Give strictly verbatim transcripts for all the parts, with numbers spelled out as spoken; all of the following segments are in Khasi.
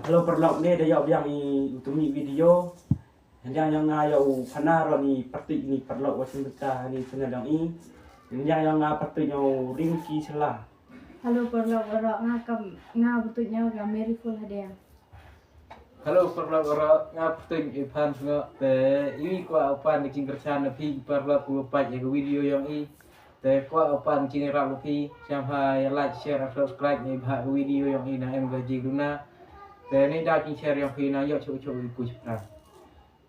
Hello paralok, ne da ïoh biang i u tumi video. Hynrei ïa nga ïa u Phana ruh ni pyrtuit ni paralok wa sngewbha ni channel ïa i. Hynrei ïa nga pyrtuit ïa u Rinki Sela. Hello paralok, ruh nga kam nga pyrtuit ïa nga Mary Full Hadiang. Hello paralok, ruh nga pyrtuit i Phan Sngok. Te i kwah u pan ka jingkyrshan na phi paralok u pat ïa ka video ïa i. Te kwah u pan jingïarap u phi, sngewbha ïa like, share, and subscribe ne bha ka video ïa i na em ka jingduna. Te ne da jingshare ïa phi na ïoh chuh chuh i ku chupra.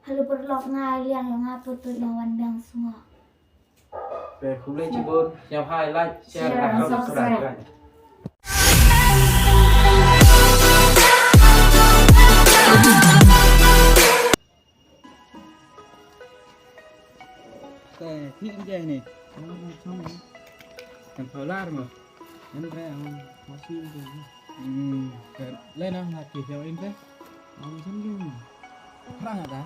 Hello paralok, nga liang ïa nga pyrtuit ïa u Wan Biang Sngok. Te khublei chibun, sngewbha ïa like, share, and subscribe. Te, phi ïa ni. Kan pau lar mo. Kan re ang, masih tu. Hmm, kan le na na ki jauh in te. Ang sen lu. Rang ada.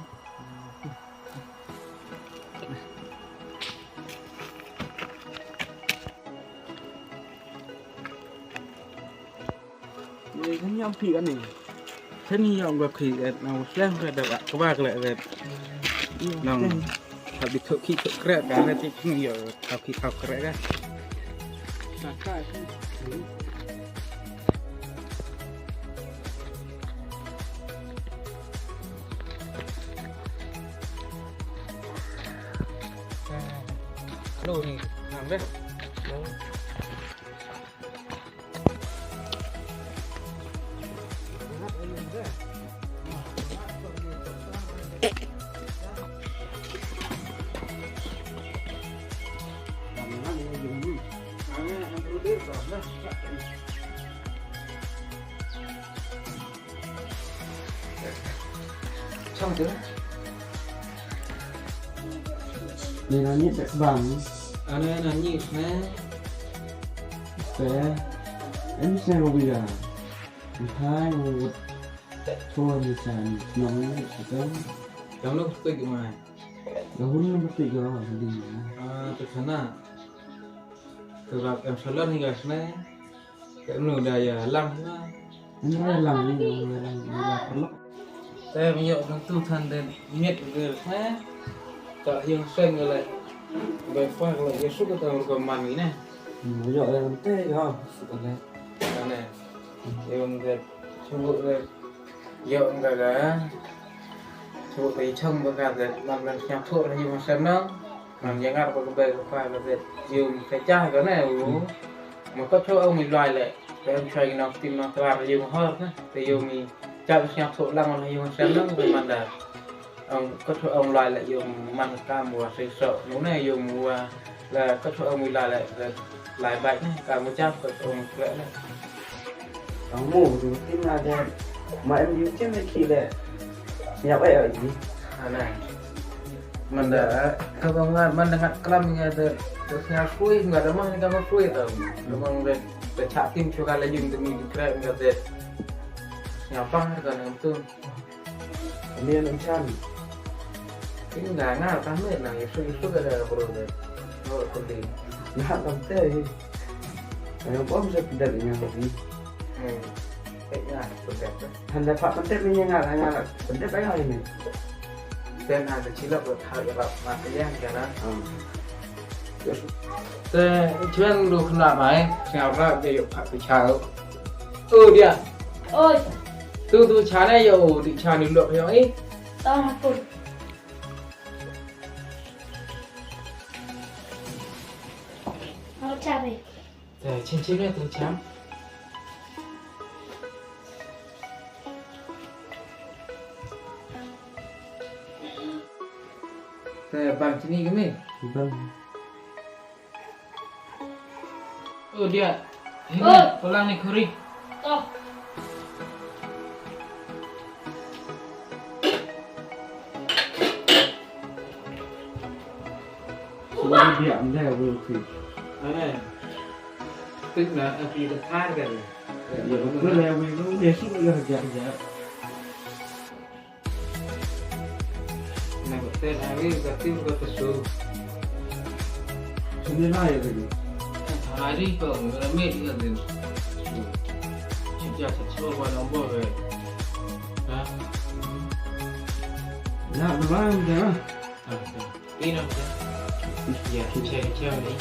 Ye, kan ïa phi kan ni. Kan ïa ong ka phi, eh, nang slem ka da ka ba ka le, eh. Nang ha bi thok ki thok krek ka ne ti phi ïa ha ki thok krek ka. Sa ka. Lo ni, nang deh. Chong tu. Ni na ni bek bang. Ane na ni ne. Pe. Em se ro biga. Hai ngut. Thua ni sa ni nong ni sa. Dang lo tu ki mai. Dang hun lo tu ki mai. Ah, tu sana. Tu bak em salon ni gas ne. Ka mnu da ïa lang na. Ym ïa lang ni, ym ïa lang ni, ïa paralok. Te mynta nang tu than den miet de ne. Ta ïa seng le. Bai pa le ïa suk ta ko man ni ne. Ym ïa lang te ha suk le. Ane. Ïa de suk le. Ïa de. Suk te chong ba ka de man lan sñiaw thuh ïa seng na. Ngan ïa ngar ba ka bai ka pa ka zet ïa ka jah ka ne u. Ma ka cho ong mi lai le. Ka em chai na tim na klar ïa hor na. Te ïa mi cha ka sñiaw thuh lang ïa sen na ka manda. Ong ka cho ong lai le ïa man ka mu wa sei so. Nu ne ïa mu wa la ka cho ong mi lai le. Lai bai ne ka mu cha ka cho ong kle ne. Ang mo tu tin na de ma em yu chen de ki de. Nya ai ai ni. Ana. Manda ka ba nga manda ngat klam nga de. Terus nga sui nga de ma ni ka ma sui tu. Memang de de chak tin chu ka la jing demi di krek nga de. Nya bang ka nang tu. Ni nang chan. Ini nga nga ka me na isu isu ka de bro de. Oh, tu di. Nga kam te. Nga bom se pedet nga ni. Hmm. Eh, nga pedet. Han da pat pedet ni nga nga pedet ai ni. Ten ha de chilap lo thau ya rap ma te yang kana. Hmm. Te chuan lu khna mai, sngap ra de yo pat pi chau. Oh dia. Oi. Tu tu cha ne yo di cha ni lo yo eh. Tong aku. Mau cabai. Te chin chin ne tu cham. Te bang chini kami. Bang. Oh dia. Ini pulang ni kuri. Toh. Sudah dia anda ya boleh. Mana? Tik na api depan kan. Ya boleh ya boleh. Ya sudah ya kerja kerja. Na ka ten a ngi ka tim ka ta su. Sini na ya ka ni. Hari ko ngara me di ka din. Chicha sa chua ba nombor re. Dah, dah, dah. Ino. Ya, check, check ni.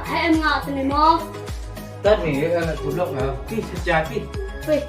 Hai em ngah tu ni mo. Tad ni, eh, tu blok lah. Pi, sejati. Weh.